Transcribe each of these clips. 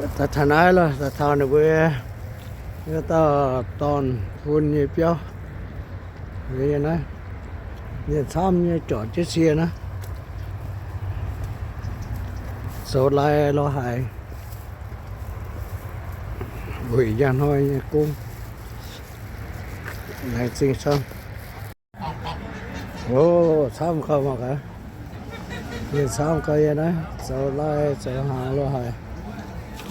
Daaih taux naaiv lorqc, daaih taux ninh mbuo dauh dorn-fun nyei biauv. Naaiv, mienh camv nyei, jorc jienv sie naaiv, zoux lai lorz haaix, weic njang hnoi nyei gong. Laengz zingh camv. O, camv gauh mangc gaax. Mienh camv gauh nyei naaiv, zoux lai zoux hnaangx lorz haaix.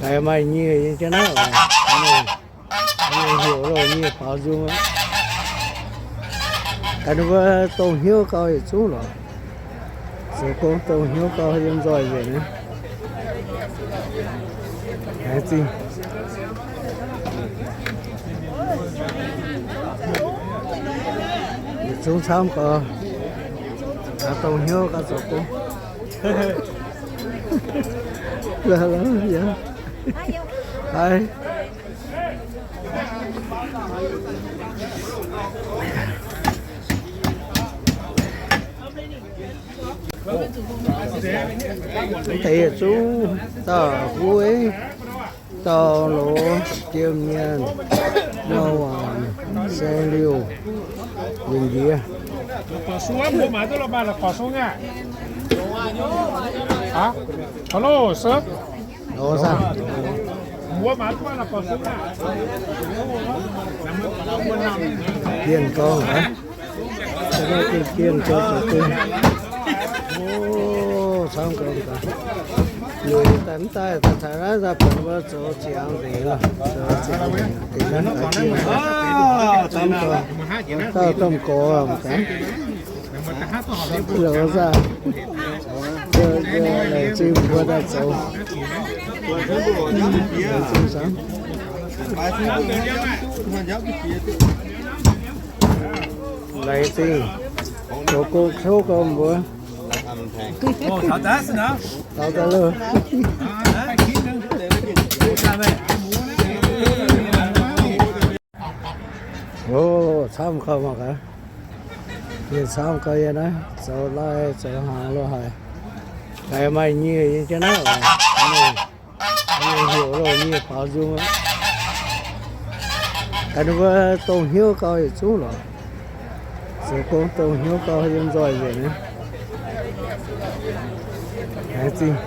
Haiz maaih nyieh nyei jienv naaiv oc. Nyieh heuc loh, nyieh baaux nzung aqv. Gaax ninh mbuo dongh hnyouv gauh yietc zungv lorqc. Zoux gong dongh hnyouv gauh yiem nzoih nzengc nyei. Laengz zingh. Yietc zungv camv gauh, gaax dongh hnyouv gauh zoux gong. Haiz. Deix yietc zungv dauh Huv, dauh Loz, Jiem Nyaanh, Nyau Waanc, Saeng Liuh, Yinh Njiec. Jienh gorngv aqv. Jienh gorngv zoux gong. O, camv gauh gaax. Liuz daaih mv daaih, daaih taux naaiv daaih buatc mbuo zoux ziangx nzengc lorqc. Zoux ziangx nzengc. Deix naaiv daaih jienh, camv gauh, dauh domh gorx mangc gaax. Loz zaah, laengz zingh mbuo daaih zoux. Laengz zingh camv. Laengz zingh, zoux gong kouv gauh mbuox. Taux daaih loh. O, camv gauh mangc gaax. Mienh camv gauh nyei naaiv, zoux lai zoux hnaangx lorz haic. Haiz maaih nyieh nyei jienv naaiv oc. Nyieh heuc loh, nyieh baaux nzung aqv. Gaax ninh mbuo dongh hnyouv gauh yietc zungv lorqc. Zoux gong dongh hnyouv gauh yiem nzoih nzengc nyei. Laengz zingh.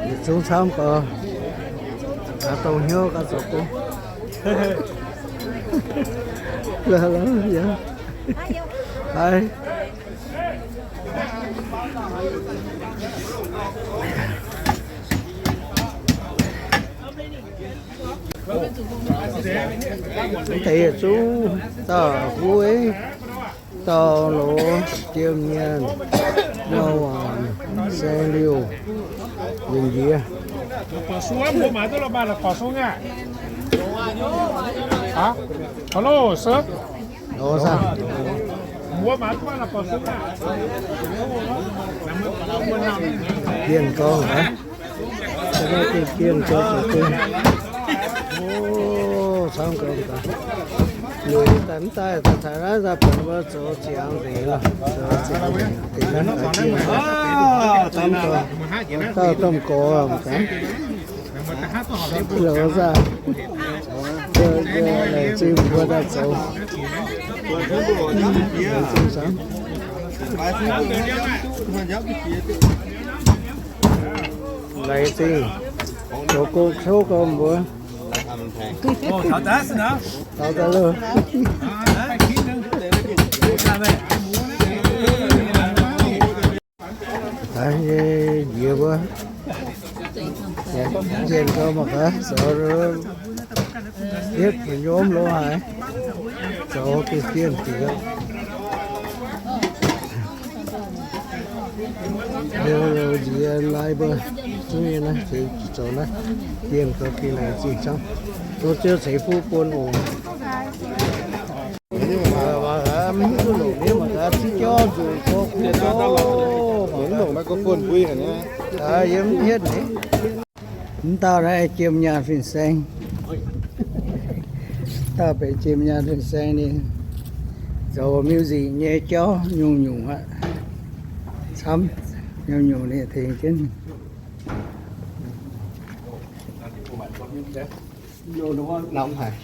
Yietc zungv camv gauh, gaax dongh hnyouv gauh zoux gong. Haiz. Deix yietc zungv dauh Huv, dauh Loz, Jiem Nyaanh, Nyau Waanc, Saeng Liuh, Yinh Njiec. Jienh gorngv aqv. Jienh gorngv zoux gong. O, camv gauh gaax. Liuz daaih mv daaih, daaih taux naaiv daaih buatc mbuo zoux ziangx nzengc lorqc. Zoux ziangx nzengc. Deix naaiv daaih jienh, camv gauh, dauh domh gorx mangc gaax. Loz zaah, laengz zingh mbuo daaih zoux. Laengz zingh camv. Laengz zingh, zoux gong kouv gauh mbuox. Taux daaih loh. Haiz nyei njiec mbuo, jienh gauh mangc gaax zoux, yietv fu'nyuomv lo haic, zoux gengh jienh diqc. Nziex lai mbuo, zungv nyei naaiv, zoux naaiv, jienh gauh gengh laengz zingh camv. Zoux ziouc ceix fuqv bun oc. Mv hiuv duqv longc nyei mangc gaax, ziex jauv nzueic gorx kuv gorx. Yiem mv hietv nyei. Mv dauh naaiv Jiem Nyaanh fin-saeng. Dauh benx Jiem Nyaanh fin-saeng ninh zoux music nyei jauv nyungc-nyungc aqv. Camv, nyungc-nyungc ninh tengx jienv. Lamh haic.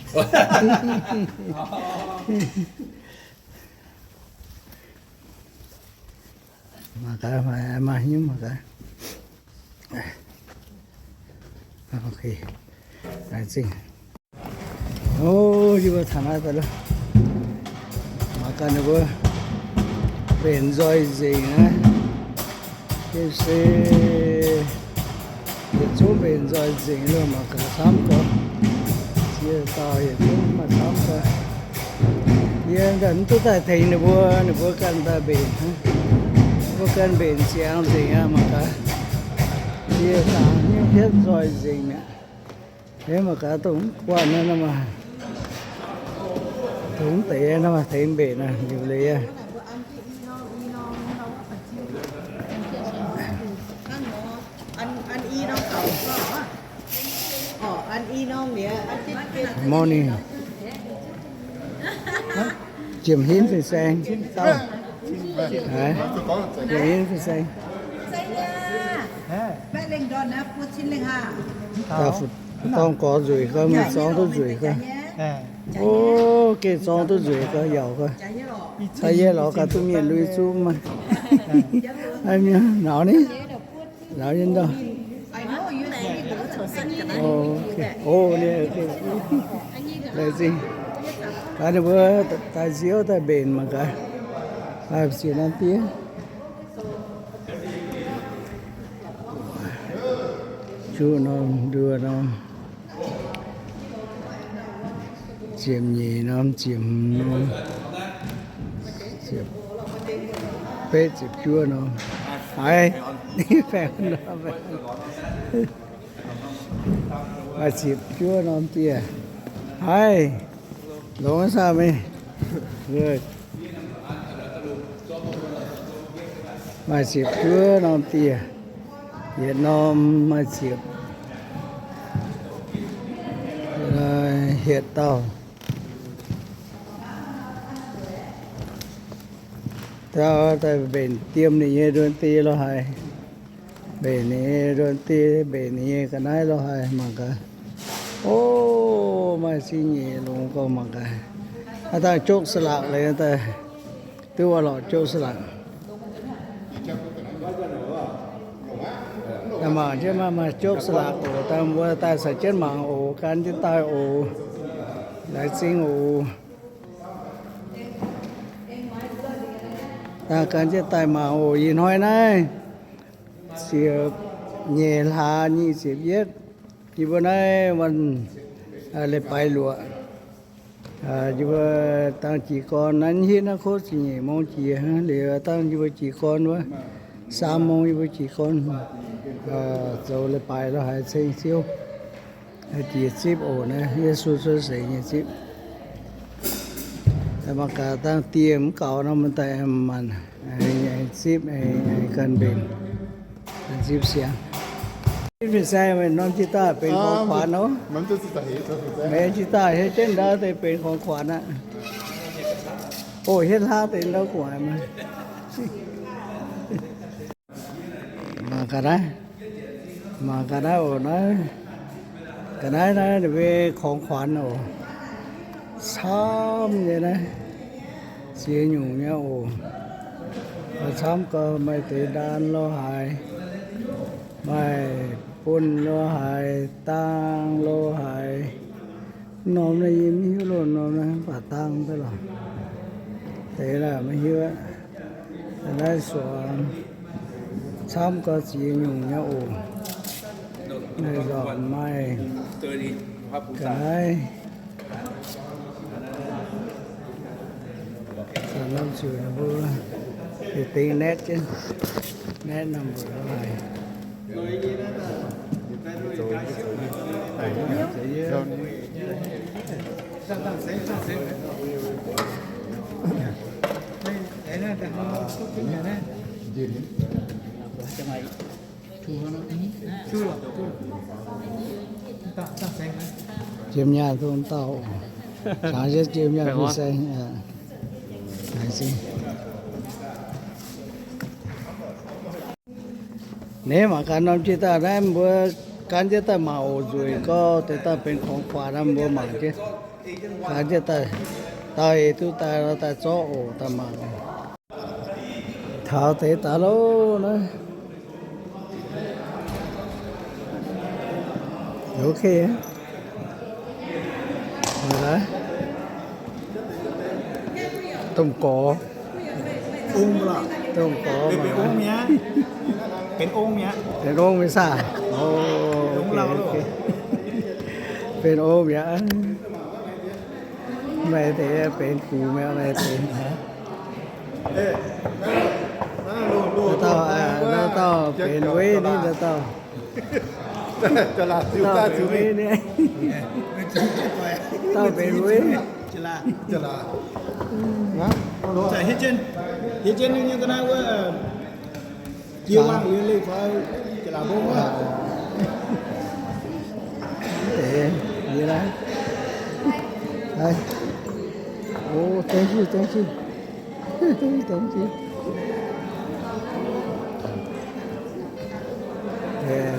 Mangc gaax, maaih hnyouv mangc gaax. Ok, laengz zingh. O, yie mbuo taux naaiv daaih lo. Mangc gaax ninh mbuo mbenc nzoih nzengc naaiv. Yie se yietc zungv mbenc nzoih nzengc lo, mangc gaax camv gau. Ziex dauh yietc zungv maaih camv gau. Yie mv duqv daaih tengx ninh mbuo, ninh mbuo ganh daaih mbenc. Ninh mbuo ganh mbenc ziangx nzengc aqv, mangc gaax. Yie dangx hnyouv hietv nzoih nzengc mi'aqv. Yie mangc gaax dongh mv guanh naaiv, dongh mv deix naaiv maaih tengx mbenc naaiv liuc leiz aqv. Morning. Jiem hinv fin-saeng. Jiem hinv fin-saeng. Dorng gorx nzueic gau, mingh zorngv duqv nzueic gau. O, gengh zorngv duqv nzueic gau, yauc gau. Da'yietv lorz gaax duqv mienh lui zuqv maah. Nauz ni, nauz nyei ndau. O, laengz zingh. Gaax ninh mbuo daaih nziouv daaih mbenc mangc gaax. Daaih ziouc norm diev. Juqv norm, nduov norm, ziepc nyeic norm, ziepc hmz norm, ziepc betv, ziepc juov norm. Haiz, maaih ziepc juov norm dieh. Haiz, longx saah meih? Maaih ziepc juov norm dieh. Yietc norm maaih ziepc, hietc dauh. Dauh daaih mbenc diemv ninh nyei nduon die lo haiz. Mbenc ninh nyei nduon die, mbenc ninh nyei ga'naaiv lo haiz mangc gaax. O, maaih zingh nyeic longx gau mangc gaax. Aav dangh jokv sa'lakc leiz daaih, duqv wuov lorqc jokv sa'lakc. Mangc jienv maaih, maaih jokv sa'lakc oc. Dangh mbuo daaih caux jienv mangc oc. Gan jienv daaih oc. Laengz zingh oc. Dangh gan jienv daaih mangc oc. Ih hnoi naaiv ziepc nyeic hlaax nyic ziepc yietv, yie mbuo naaiv wuonh leiz-baaix luoqc. Yie mbuo dangh jiez gorn naaiv, hitv naaiv kov ziepc nyeic mong jiex liuz, dangh yie mbuo jiez gorn wuov, saam mong yie mbuo jiez gorn zoux leiz-baaix lo haiz ceng Ziouv. Jiex zipv oc, naaiv Yesu cuotv seix nyei zipv. Mangc gaax dangh dieh mv gaux nor, mv daaih maanc zipv, gan mbenc, zipv siangx. Zipv fin-saeng meih norm jiex daaih benx ของขวัญ oc. Meih jiex daaih hietv jienv ndau deix benx ของขวัญ aqv. O, hietv hlaav deix ndau gu'nguaaic maah. Mangc ga'naaiv, mangc ga'naaiv oc, naaiv, ga'naaiv naaiv ninh mbuo ของขวัญ oc. Camv nyei naaiv, ziex nyungc nyei oc. Camv gau, maaih deix ndaan lo haaix, maaih buonv lo haaix, dang lo haaix. Norm naaiv yie mv hiuv loh, norm naaiv mv baac dang daaih lorqc. Deix naaiv maiv hiuv aqv. Naaiv suonc camv gau, ziex nyungc nyei oc. Naaiv nzormc maaih ga'naaiv. Zanc norm ziouc ninh mbuo deix dengx net jienv, net number lo haic. Jiem nyaanh dongh dauh, jangx jienv jiem nyaanh fin-saeng. Laengz zingh. Naaiv mangc gaax norm jiex daaih naaiv mbuo gan jienv daaih mangc oc, nzueic gorx deix daaih benx ของขวัญ naaiv mbuo mangc jienv. Gan jienv daaih, dauh eix duqv daaih nor daaih zorqv oc, daaih mangc. Taux deix daaih loh naaiv. Ok. Domh gorx. Domh gorx. Benx ong mi'aqv saah? Benx ong mi'aqv. Maaih deix benx gux mi'aqv, maaih deix. Naaiv dauh, naaiv dauh benx wei ni, naaiv dauh. Dauh benx wei ni. Dauh benx wei. Oh, thank you, thank you. Thank you.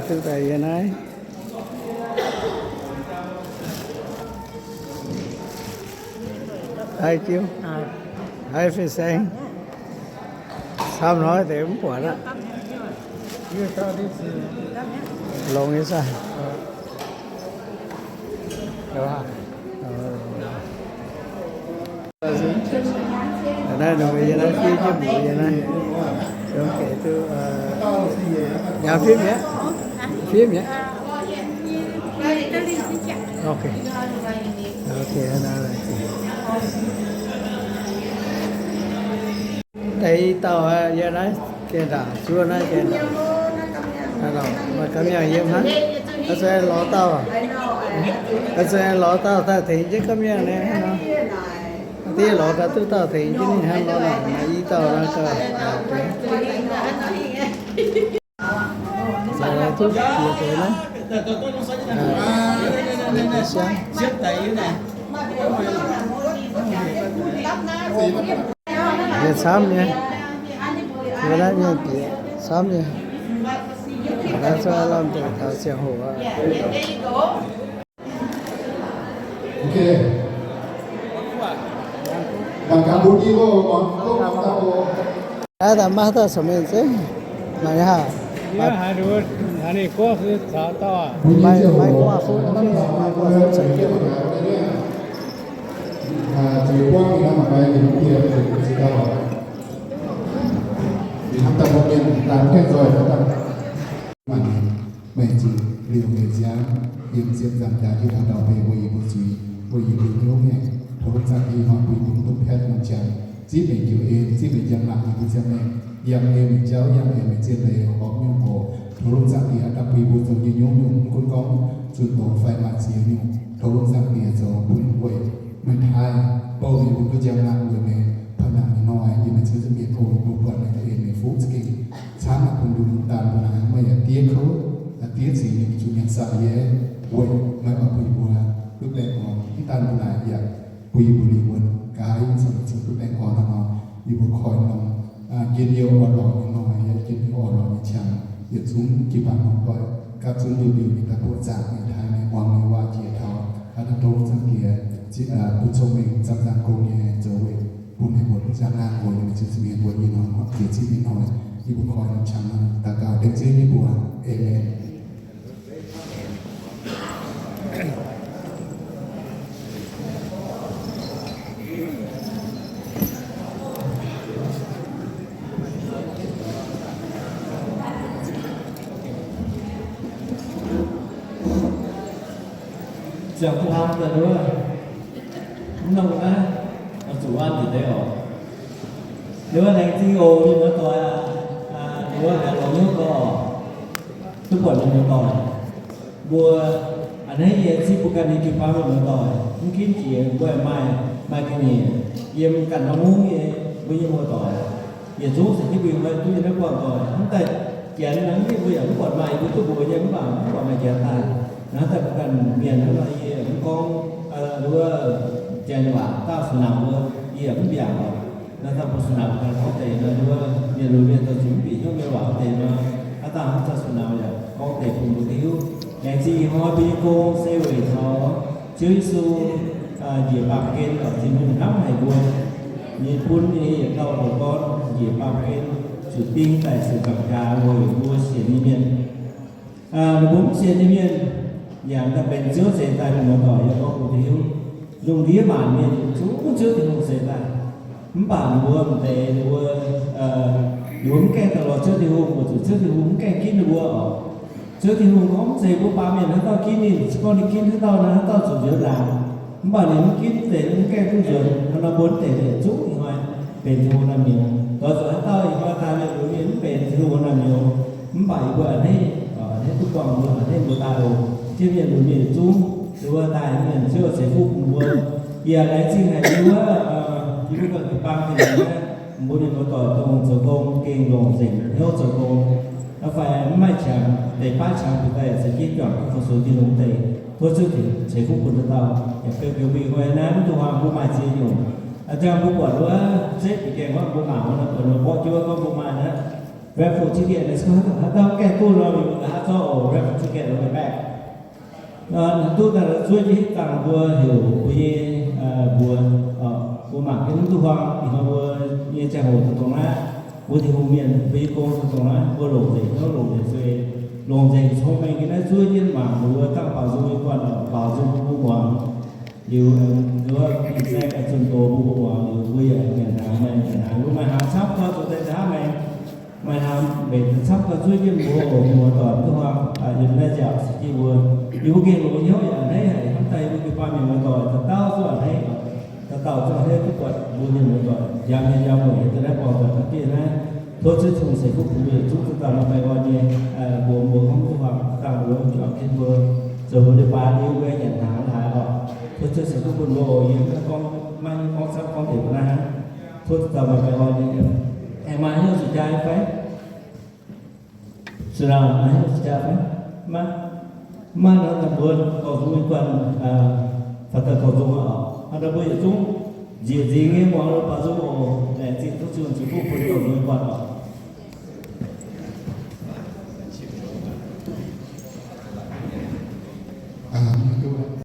Duqv daaih yie naaiv. Haaix jiuv, haaix fin-saeng, camv hnoi deix mv buatc aqv. Longx nyei saah? Naaiv ninh mbuo yie naaiv fiev jienv mbuox yie naaiv, zungv gec duqv, yaac fiev mi'aqv, fiev mi'aqv. Ok, ok, naaiv. Deix i dauh yie naaiv ganh ndaangc zuov naaiv ganh ndaangc. Maaih ga'myaangh yiem hnangv. Oix zuqc lorz dauh, oix zuqc lorz dauh daaih tengx jienv ga'myaangh naaiv hnangv nor. Diev lorz gaax duqv dauh tengx jienv ninh hnangv nor, maaih i dauh naaiv gauh. Duqv jiex deix naaiv. Mienh camv nyei. Yie naaiv mienh bieqc camv nyei. Naaiv cuotv lamh deix taux ziangh hoc aqv. Naaiv daaih maiv dauh caux mienh zeiv. Mangc haaix, maiv guoqv fun. Maaih zuqc liouh mienh ziangx, yiem ziepc nzaangc jaax jienv haaix dauh mbuo yie mbuo zuiz, mbuo yie mbuo hnyouv ngaengc, tov Zaangc Diex hnoi bun mbuo duqv paetv norm qangx, zipv mingh njoux en, zipv mingh njang-laangc yie mbuo ziangh maengc, yangh en mingh jauv, yangh en mingh zien leiz horpc nyungc oc. Tov Zaangc Diex daaih bun mbuo zoux nyei nyungc-nyungc mv gunv gorngv zunh doz fai maaih ziex nyungc. Tov Zaangc Diex zoux bun weic meih taaih bouh mienh mbuo duqv njang-laangc weic meih paav nangh nyei hnoi yiem meih ziouc za'gengh tov mbuo buatc meih da'eix meih fuqv za'gengh camv bun mbuo daan mbuo naaic meih yaac diev kouv, diev zingx nyungc zuqc nyanc saah yie weic meih oix bun mbuo duqv baengh orn. Mv daan mbuo naaic yaac bun yie mbuo lingh wuonh gaax yie mbuo zoux duqv baengh orn hnangv nor, yie mbuo koi norm njien-youh orn-lorqc nyei hnoi, yaac njien-youh orn-lorqc nyei qangx, yietc zungv jiu-baang hnoi doic gapv zunv liouh liouh nyei daaih buoqc zaangc nyei taaih nyei muangx nyei waac jiex taux, daaih tov Zaangc Diex bun cong-mengh, zaang zaang gong nyei zoux weic bun meih mbuo duqv njang-laangc oc. Yie mbuo ziouc mienh mbuo ih hnoi jiex zipv nyei hnoi, yie mbuo koi norm qangx daux gaux dengv Ziouv nyei mbuox. Aamen. Ziangh hnamv daaih wuov, mv nongh naaiv, oix zuqc an njiec deix oc. Liuz laengz zingh oc, mienh muoz-doic aac. Liuz haiz longx hnyouv gorx, duqv buatc mienh muoz-doic. Mbuo a'hneiv yie zipv mbuo ganh nyei jiu-baang mienh muoz-doic, mv ginv jiex mbuo maaih, maaih ga'nyiec yiem ganh norm mungv nyei mbuo nyei muoz-doic. Yietc zungv se jienv mbuo yiem duqv nyei naaiv buangh doic, hnangv daaih janx naaiv mbuo yaac mv buatc maaih, mbuo duqv mbuox yie mv baac mv buatc maaih janx daaih. Hnangv daaih mbuo ganh mienh hnangv nor, yie yaac mv gorngv wuov janx waac, dauh sung naamc wuov, yie yaac mv mbiaangc oc. Naaiv daaih mbuo sung naamc ganh gorngv deix nor, wuov mienh lunx mienh zoux zuqc mv bieqc hnyouv mienh waac deix nor, hnangv Hnangv zanc sou nauz yaac gorngv deix bun mbuo hiuv. Laengz zingh ih hnoi mbuo nyei gong se weic taux Ziouv Yesu njiec baamh gen oc, Tin-Hungh hnamv haic mbuo, ninh bun ninh nyei yietc dauh ndoqc dorn njiec baamh gen zuqc ding daaih sienx zaangc jaax weic mbuo sienx nyei mienh. Ninh mbuo mv sienx nyei mienh yaac daaih benx Ziouv zeix daaih. Mienh muoz-doic, yie gorngv bun mbuo hiuv, lungh ndiev maanc mienh yietc zungv Ziouv Tin-Hungh zeix daaih. Mv baac ninh mbuo m'deix ninh mbuo, ninh mbuo mv gaengh daaih lorz Ziouv Tin-Hungh, weic zuqc Ziouv Tin-Hungh mv gaengh ginv ninh mbuo oc. Ziouv Tin-Hungh gorngv mv zeiz mbuo baamh mienh haaix dauh ginv ninh, se gorngv ninh ginv haaix dauh naaic, haaix dauh zuqc nzuonx ndaangc. Mv baac ninh mv ginv deix, mv gaengh duqv nzuonx. Hnangv nor mbuo mv deix yietc zungv ih hnoi benx Tin-Hungh naamh nyouz. Doix zuqc haaix dauh ih hnoi daaih mienh lunx mienh mv benx Tin-Hungh naamh nyouz, mv baac yie mbuo a'hneiv, a'hneiv duqv buangh mbuo, a'hneiv mbuo daaih oc. Jienv mienh lunx mienh yietc zungv, yie mbuo daaih mienh Ziouv ceix fuqv bun mbuo. Yie laengz zingh haic yie mbuo, yie mbuo ganh jiu-baang Tin-Hungh naaiv, mbuo mienh muoz-doic dongh zoux gong gengh longc nzengc hnyouv zoux gong. Fai mv maaih qangx, deix baav qangx bieqc daaih yaac ceix jienv juangc duqv fu-sux Tin-Hungh deix. Tov Ziouv ceix fuqv bun dauh dauh. Yaac beu bieqc mbuo ih hnoi naaiv mv duqv huaang mbuo maaih ziex nyungc. A'jangv mbuo buatc wuov zepv bieqc gaengh wuov mbuo mangc wuov nor, buatc wuov mborqv jienv wuov gorngv mbuo maaih naaiv raffle ticket, haaix dauh gaengh duqv nor, mingh mbuo nqa'haav zorqv oc, raffle ticket on the back. Duqv daaih zuov jienv hitv dangh mbuo heuc mbuo nyei mbuox, mbuo mangc jienv mv duqv huaang. Ih hnoi mbuo nyei ziangh hoc dongh naaiv, mbuo Tin-Hungh mienh mbuo nyei gong dongh naaiv, mbuo longc nzengc hnyouv, longc nzengc zuiz, longc nzengc cong-mengh nyei naaiv zuov jienv mangc mbuo dangh baaux nzung nyei guanh, baaux nzung bun mbuo muangx. Liuz, liuz, ih zanc zunh doz bun mbuo muangx liuz, mbuo yaac nyanc hnaangx, maaih nyanc hnaangx, mbuo maaih hnaangx camv gau, zoux deix nqa'haav maengx. Maaih hnaangx mbenc camv gau zuov jienv mbuo oc, mienh muoz-doic, mv duqv huaang. Yiem naaiv nziaauc se jienv mbuo, yie mbuo gengh longx hnyouv yaac a'hneiv haic, hnamv daaih yie mbuo jiu-baang mienh muoz-doic dauh dauh zuqc a'hneiv, dauh dauh zuqc a'hneiv duqv buatc mbuo mienh muoz-doic nziaamv nyei nziaamv weic daaih naaiv borngz doic ga'diev naaiv. Tov Ziouv Tin-Hungh ceix fuqv bun mbuo yietc zungv dauh dauh maaih baengh orn nyei mbuox mbuo hnamv duqv huaang dangh mbuo juangc jienv mbuo zoux mbuo nyei baan, yie mbuo nyanc hnaangx haaix oc. Tov Ziouv ceix fuqv bun mbuo oc. Yie maiv gorngv, maiv gorngv camv, gorngv deix mbuo naaiv hnangv. Tov dauh dauh maaih baengh orn nyei. Aengx maaih hnyouv zuqc jaa fai? Zuqc naaic maaih hnyouv zuqc jaa fai? Maiv, maiv nor daaih mbuo dorh nzung nyei guanh, faaux daaih dorh nzung aqv oc. Hnangv naaic mbuo yietc zungv njiec nzingx nyei muangx baaux nzung oc.